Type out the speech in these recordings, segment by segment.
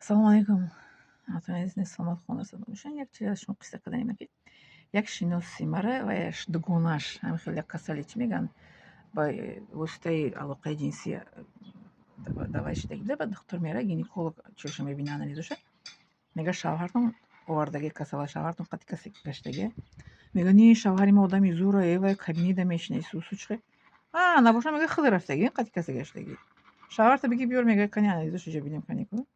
Ассалому алайкум. Ҳаматон азиз, саломат, хонасад бошанд. Як чиз аз шумо қисса карданем, ки як шиноси мара ваяш дугонаш ҳамин хел як касале, чӣ мегӯянд, ба воситаи алоқаи ҷинсӣ давай шидаги буда. Баъд духтур мера, гинеколог чиша мебина, анализоша, мега: «Шавҳартон овардаги касала, шавҳартон қати касе гаштаги?» Мега: «Не, шавҳари ма одами зура, э, вай кабинета мешина сусу чихе а набоша». Мега: «Худ рафтаги, қати касе гаштаги, шавҳарта биги биёр». Мега: «Кани, анализоша ҷа бинем, кани ку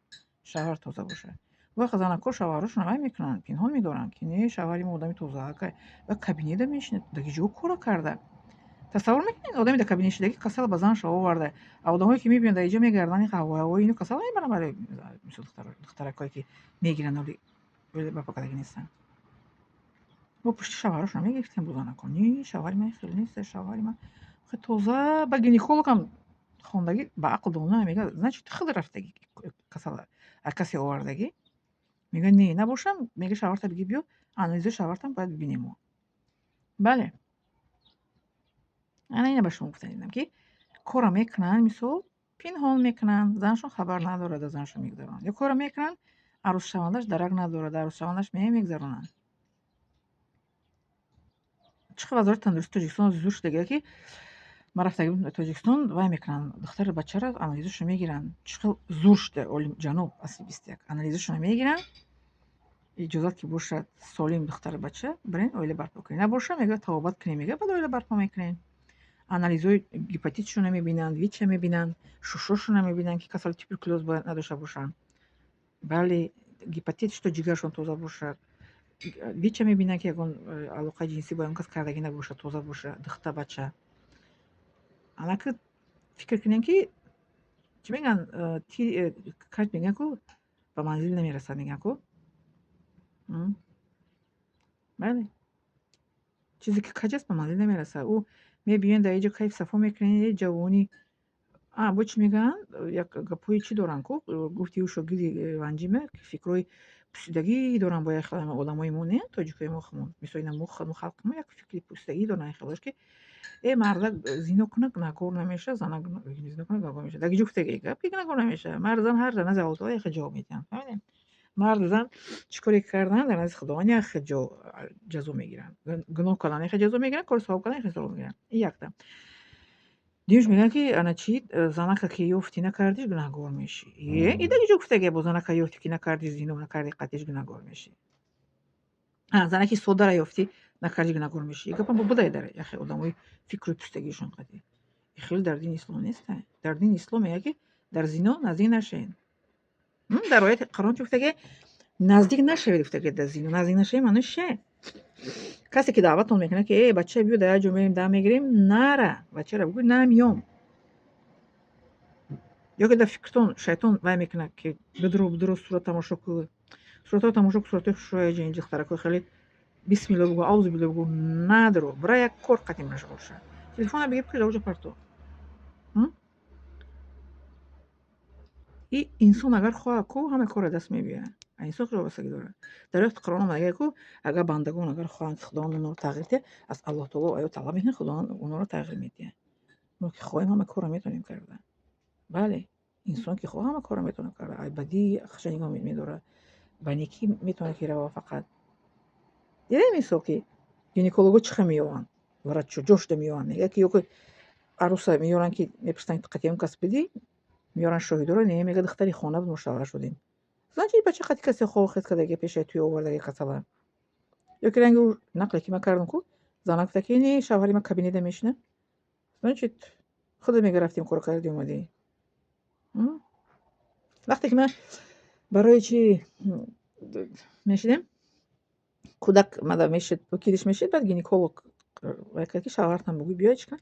шавҳар тоза боша». Вақт занако шавҳарошон вай мекунанд, пинҳон медоранд, ки не, шавҳари мо одами тозаака ва кабинета мешинад, даги ҷо кора карда. Тасаввур мекунед, одаме дар кабинет шидаги касал ба занша оварда. А одамое ки мебинанд, дар иҷо мегарданд, ҳавои ину касал мебаранд. Барои мисол, духтаракое ки мегиранд, оли барпо кардаги нестанд, мо пушти шавҳарошон мегирифтем. Бо занако: «Не, шавҳари ман хеле нест, шавҳари ман хеле тоза». Ба гинекологам хондагӣ, ба ақл дона, мега: «Значит, худ рафтагӣ, касал аз касе овардагӣ». Мега: «Не, набошам». Мега: «Шавҳарта биги биё, анализои шавҳартам бояд бибинем мо». Бале, ана ина ба шумо гуфта дидам, ки кора мекунанд, мисол, пинҳон мекунанд, занашон хабар надорад, аз занашон мегузаронанд, ё кора мекунанд, арӯзшавандаш дарак надорад, арӯзшавандаш мегузаронанд. Чӣ қадр Вазорати тандурустии Тоҷикистон зур шудагия, ки ман рафтагӣ будам Тоҷикистон, вай мекунанд, духтари бачаро анализошро мегиранд. Чӣ хел зур шуда, олиҷаноб, асри 21. Анализошро мегиранд, иҷозат ки бошад, солим духтари бача, бирен, оила барпо кунед. Набоша, мега, табобат кунем, мега, баъд оила барпо мекунем. Анализҳои гепатитшона мебинанд, ВИЧа мебинанд, шушошона мебинанд, ки касали туберкулёз бояд надошта бошанд. Бале, гепатит, что ҷигаршон тоза бошад. ВИЧа мебинанд, ки ягон алоқаи ҷинсӣ бо ягон кас кардагӣ набошад, тоза бошад духта бача. Анаки фикр кунем, ки чӣ мегӯянд, тири каҷ мегӯянд ку, ба манзил намерасад, мегӯянд ку. Бале, чизе ки каҷ аст, ба манзил намерасад. Ӯ мебиён, дар инҷо кайф сафо мекунед, ҷавонӣ. Бо чӣ мегӯянд, як гапҳои чӣ доранд ку, гуфти ӯ шогирди ванҷиме, фикрҳои пусидагӣ доранд. Бо як одамои мо, не, тоҷикои мо хумон, мисол, ина мо халқи мо як фикри пусидагӣ доранд, хелош ки э мардак зино кунад, гунаҳкор намешавад, занак зино кунад, гунаҳкор мешавад. Дар ҷо гуфтаги гап ки гунаҳкор намешавад. Мард, зан ҳар дар назди Аллоҳ таоло як хел ҷавоб медиҳанд, фаҳмидем? Марду зан чӣ коре карданд, дар назди Худованд як хел ҷазо мегиранд. Гуноҳ кардан як хел ҷазо мегиранд, кори савоб кардан як хел савоб мегиранд. Ин якта. Дуюмш, мегӯянд, ки ана чӣ, занака ки ёфтӣ, накардиш, гунаҳгор мешӣ. Е, и дар ҷо гуфтаги, бо занака ёфтӣ, ки накардиш, зино накардӣ қатиш, гунаҳгор мешӣ. Занаки соддара ёфтӣ, накардӣ, гунаҳгор мешӣ. И гапам будай дар яхе одамои фикру пустагишон қатӣ. И хеле дар дини ислом неста. Дар дини ислом мегӯяд, ки дар зино наздик нашавед. Дар ояти Қуръон чӣ гуфтаги? Наздик нашавед, гуфтаги, дар зино наздик нашавед. Маънои чие? Касе ки даъватон мекунад, ки э бача, биё, дар як ҷо мерем, дам мегирем, нара, бачаро бигӯ: «Намеём». Ё ки дар фикртон шайтон вай мекунад, ки бидуро, бидуро, сурат тамошо ку, суратҳоро тамошо ку, суратҳои хушрӯя, ҷа инҷа духтаракҳои хеле, бисмилло бигӯ, аузу билло бигӯ, надро, бира, як кор қатъи машғул ша, телефона бигир, ки дар парто. И инсон агар хоҳад ку, ҳама корро даст мебиёрад. Инсон хеле вобастагӣ дорад. Дар ояти Қуръон омада ку, агар бандагон агар хоҳанд, ки Худованд онҳоро тағйир диҳад, аз Аллоҳ таоло оё талаб мекунад, Худованд онҳоро тағйир медиҳад. Мо ки хоҳем, ҳама корро метавонем карда. Бале, инсон ки хоҳад, ҳама корро метавонад карда. Ай бадии хаша нигоҳ медорад, ба некӣ метавонад ки рава. Фақат дидем, мисол, ки гинеколого чӣ хел меёванд, врачо ҷошуда меёванд. Мегӯяд, ки ё ки арӯса меёранд, ки мепурсанд: «Қатъи он кас бидӣ?» Меёранд шоҳидоро. «Не», мега, «духтари хона буд, мо шавҳар шудем». Значит, бача қати касе хоб кардаги, пешаи туй овардаги касала. Ё ки ранги нақле ки ман кардам ку, зана гуфта, ки не, шавҳари ман кабинета мешина. Значит, худат, мега, рафтем, кор карди, омадӣ. Вақте ки ман барои чи мешидем, кӯдак мада мешид, вакилиш мешид, баъд гинеколог вай кард, ки шавҳартам бугӯй биёй, чӣ кар.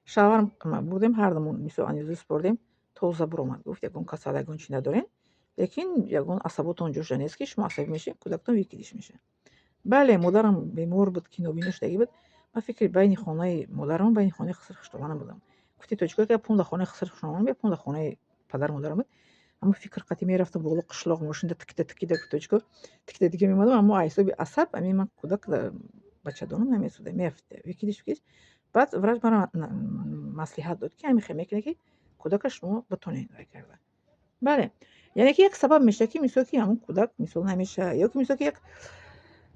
Шавҳарам бурдем, ҳардумон, мисол, анализо супордем, тоза буромад. Гуфт: «Ягон касал, ягон чи надорем, лекин ягон асаботон ҷоша нест, ки шумо асабӣ мешед, кӯдактон выкидыш мешавад». Бале, модарам бемор буд, ки нобино шудагӣ буд. Ман фикри байни хонаи модарам, байни хонаи хиср хуштоманам будам. Гуфти тоҷикое, ки пунда хонаи хиср хуштоманам, я пунда хонаи падару модарам буд. Аммо фикр қатӣ мерафтам боло қишлоқ, мошинда тикида тикида, тоҷико тикида тикида меомадам. Аммо ҳисоби асаб ами ман кӯдак бачадонам намесуда, меафтида выкидыш, выкидыш. Баъд врач маро маслиҳат дод, ки ҳамин хел мекунед, ки кӯдака шумо битонед вай карда. Бале. Яъне ки як сабаб мешавад, ки мисол ки ҳамун кӯдак мисол намешавад, ё ки мисол ки як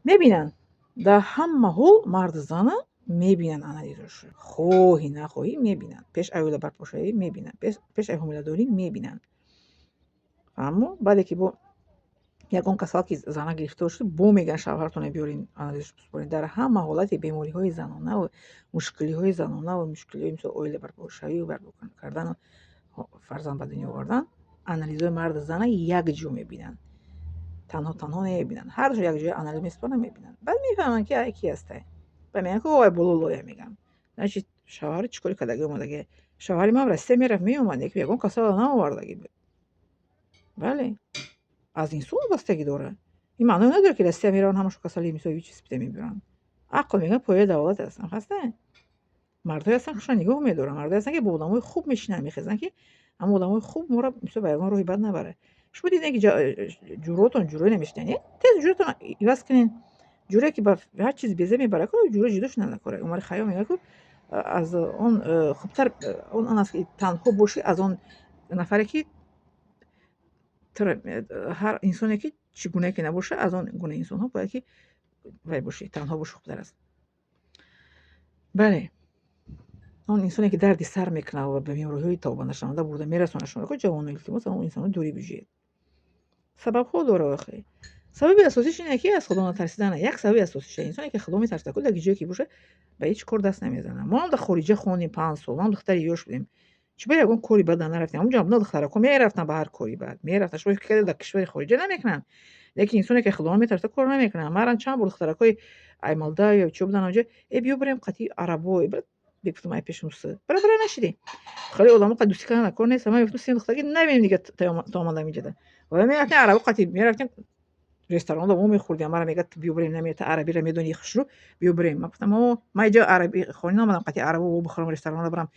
мебинанд. Дар ҳама ҳол марду зана мебинанд анализошо, хоҳӣ нахоҳӣ мебинанд. Пеш оила барпошавӣ мебинанд, пеш ай ҳомиладорӣ мебинанд. Аммо баъде ки бо ягон касал ки зана гирифтор шуд, бо мегӯянд: «Шавҳартона биёрин, анализш бисупорем». Дар ҳама ҳолати бемориҳои занонаву мушкилиҳои занонаву мушкилиҳои мисол оила барпошавию барпо кардану фарзанд ба дунё овардан, анализҳои марду зана якҷо мебинанд, танҳо танҳо намебинанд. Ҳардушо якҷоя анализ месупоранд, мебинанд. Баъд мефаҳманд, ки ай ки ҳастай. Баъд мегӯянд, ки ой, боло лоя мегӯянд, значит, шавҳари чӣ кори кардаги омадаги. Шавҳари ман Россия мерафт, меомад, лекин ягон касала наовардаги буд. Бале, аз инсон вобастагӣ дорад. Ин маъное надорад, ки Россия мераванд, ҳамашо касали мисол ВИЧ СПИДа мебаранд. Ақл, мегӯянд, пояи давлат аст. Хаста мардҳое ҳастанд, худшон нигоҳ медоранд, мардҳое ҳастанд, ки бо одамои хуб мешинанд, мехезанд, ки ҳамон одамои хуб моро мисол ба ягон роҳи бад набарад. Шумо дидем, ки ҷуротон ҷурои намешинанд, тез ҷуротон иваз кунед. Ҷурое ки ба ҳар чиз беза мебарад, ку ҷуро ҷудо шудан накора. Умари Хайём мегӯяд, ку аз он хубтар он аст, ки танҳо бошӣ, аз он нафаре ки ҳар инсоне ки чӣ гунае ки набошад, аз он гуна инсонҳо бояд ки вай бошӣ, танҳо бошӣ хубтар аст. Бале, он инсоне ки дарди сар мекунад ва ба бемориҳои тобанашаванда бурда мерасонад шуморо, ку ҷавоно, илтимос, он инсонро дурӣ биҷӯед. Сабабҳо дорад охи. Сабаби асосиш ине, ки аз Худо натарсидана. Як сабаби асосиша: инсоне ки Худо метарсад, ку дар ҷое ки бошад, ба ҳеҷ кор даст намезанад. Мо ҳам дар хориҷа хондем 5 сол, мо ҳам духтари ёш будем. Чӣ ба ягон кори бада нарафтем? Ҳамунҷо ҳам духтарако мерафтанд ба ҳар кори бад, мерафтанд. Шумо фикр кардед, дар кишвари хориҷа намекунанд? Лекин инсоне ки Худо метарсад, кор намекунад. Маран чанд бор духтаракҳои ай Молдавия чиё буданд онҷо: «Э, биё бирем қатъи арабо». Бигуфтам: «Ай пеши мусы бара, бара нашидӣ, хеле одамо қад дӯстӣ кардан кор нест». Ман мегуфтам: «Сен духтараки навем дига то омадам инҷода». Ва мерафтем арабо қатъи, мерафтем ресторанро мо мехӯрдем. Мара мегӯяд: «Биё бирем, намета арабиро медонӣ хушрӯ, биё бирем». Ман гуфтам: «О, ман инҷо араби хонӣ наомадам, қатъи арабо бихӯрам, ресторанро бирам,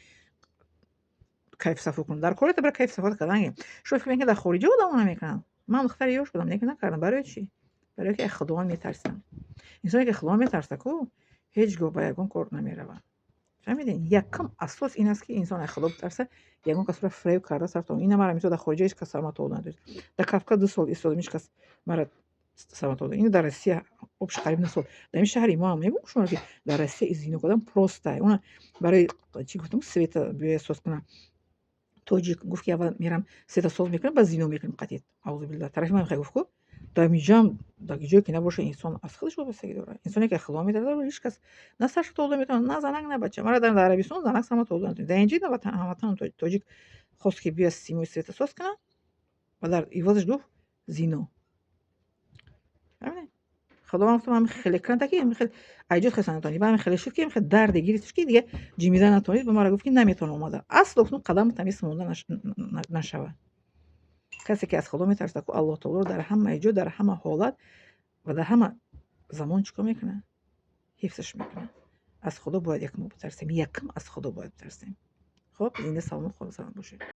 кайфу сафо кунам. Дар корета бира кайфу сафо кардан». Шумо фикр мекунед, дар хориҷа одамо намекунанд? Ман духтари ёш будам, лекин накардам. Барои чӣ? Барои ки аз Худованд метарсидам. Инсоне ки Худованд метарсад ку, ҳеҷ гоҳ ба ягон кор намеравад. Фаҳмидед? Якум асос ин аст, ки инсон аз Худо битарсад, ягон касро фиреб карда сартон. Ина мара мисол дар хориҷа ҳеҷ кас сарматолуда надошт. Дар Кавказ 2 сол истодам, ҳеҷ кас мара сарматолуда. Ин дар Россия общий қариб 9 сол. Дар ин шаҳри мо ҳам мегӯм шумо, ки дар Россия зино кардан просто. Она барои чӣ гуфтам, света биёяд соз кунам. Тоҷик гуфт, ки аввал мерам, света соз мекунам, баъд зино мекунем қатъи. Аузубилла. Тарафи ман мехоҳ гуфт ку. Дар инҷаам, дар ҷое ки набошад, инсон аз худаш вобастагӣ дорад. Инсоне ки аз Худо метарсад, ҳеҷ кас на сарша толуда метавонад, на занак, на бача. Мара дар Арабистон занак сарма толуда наметавонад. Дар инҷи ҳамватанам тоҷик хост, ки биёяд, симои света соз кунад, ва дар ивазаш гуфт: «Зино». Фаҳмидед? Худованд, гуфтам, ҳами хеле кунад, ки ҳами хел айҷод хеса натавонӣ. Ба ҳами хеле шуд, ки ҳами хел дарде гирифтиш, ки дига ҷимида натавонист. Ба мара гуфт, ки наметавонам омада. Асло гуфтам, қадам тамиз монда нашавад. Касе ки аз Худо метарсад ку, Аллоҳ таолоро дар ҳамаи ҷо, дар ҳама ҳолат ва дар ҳама замон чӣ кор мекунад? Ҳифзаш мекунад. Аз Худо бояд якум мо битарсем, якум аз Худо бояд битарсем. Хоб, зинда, саломат, хонасаломат бошед.